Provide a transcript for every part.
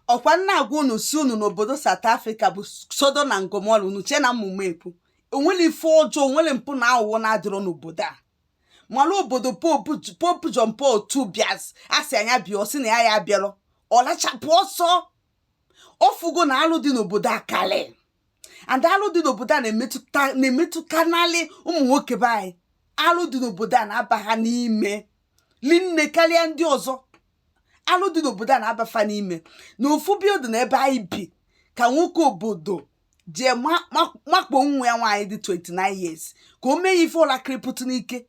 Ọkwa m na-agwa unu sị unu n'obodo South Africa bụ Sodom and Gomorrah, unu chee na mmụmụ ekwu. Onwere ife ọjọọ, onwere mpụ na aghụghọ na-adịrọ n'obodo a. Mara obodo Pope John Paul II bịaz, a sị anya bịa, ọ sị na ya ya abịarọ, ọ lachapụ ọsọ. Ọ fụgo na alụ dị n'obodo a kalị, and alụ dị n'obodo a na-emetụkanalị ụmụ nwoke be anyị. Alụ dị n'obodo a na-aba ha n'ime linne karịa ndị ọzọ. Alụ dị n'obodo a na-aba fa n'ime. Na ofu building ebe anyị bi ka nwoke obodo jee makpo nwa ya nwaanyị dị 29 years ka o mee ya ife ọlakịrịpụtụ n'ike.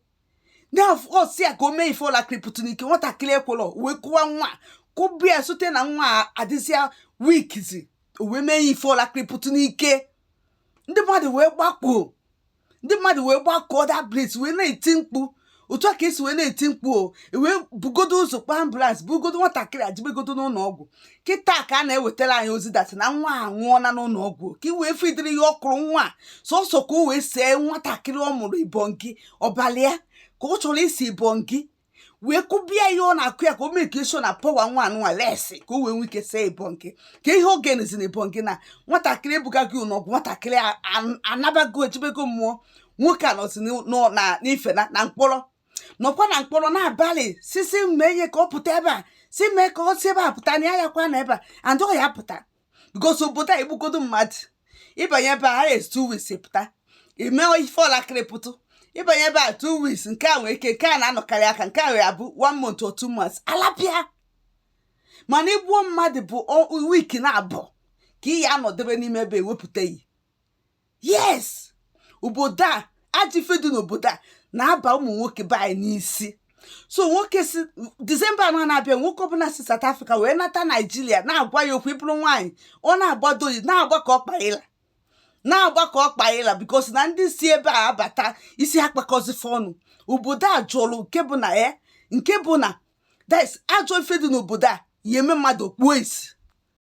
Na ọ sị ya ka o mee ife ọlakịrịpụtụ n'ike, nwatakịrị ekwelọ, wee kụwa nwa, kụbụ ya sote na nwa a adịzịa weak zi, o wee mee ya ife ọlakịrịpụtụ n'ike. Ndị mmadụ wee gbakpo, ndị mmadụ wee gbakọọ that place wee na-eti mkpu. Otu a ka esi wee na-eti mkpu o wee bugodo ụzọ kpọọ ambulance, bugodo nwatakịrị ajibegodo n'ụlọ ọgwụ. Kịta ka a na-ewetara anyị ozi that na nwa a anwụọna n'ụlọ ọgwụ, ka i wee fidiri ihe ọ kụrụ nwa a sọsọ ka o wee see nwatakịrị ọ mụrụ ibongi ọbalịa ka ọ chọrọ isi ibongi wee kụbịa ihe ọ na-akụ ya ka o mee ka eso na power nwa anụnwa less, ka o wee nwee ike see ibongi ka ihe oge nzi na ibongi na nwatakịrị ebugaghị ụlọọgwụ. Nwatakịrị anabago, ejibego mmụọ. Nwoke a nọzi na n'ife na mkpọrọ, nọkwa na mkpọrọ n'abalị sisi mee ihe ka ọ pụta ebe a, si mee ka ọ si ebe a pụta na ya yakwa na ebe a, and ọ ya pụta because obodo a egbugodo mmadụ, ịbanye ebe a ha 2 weeks pụta, ime ife ọlakịrị pụtụ. Ịbanye ebe a 2 weeks, nke a nwere ike, nke a na-anọkarị aka, nke a nwere abụ one month or 2 months alapịa. Mana igbuo mmadụ bụ week na abụọ ka ị ya anọdebe n'ime ebe ewepụta yi. Yes, obodo a, ajọ ife dị n'obodo a na-aba ụmụ nwoke be anyị n'isi. So nwoke si Disemba anọ na-abịa, nwoke ọbụla si South Africa wee nata Naijiria, na-agwa ya okwu, ịbụrụ nwaanyị, ọ na-agbado yi, na-agba ka ọkpa ịla, na-agba ka ọkpa ịla, because na ndị si ebe a abata isi ha kpakọzife ọnụ. Obodo a jụrụ nke bụ na ya, nke bụ na that is ajọ ife dị n'obodo a ya eme mmadụ kpuo isi.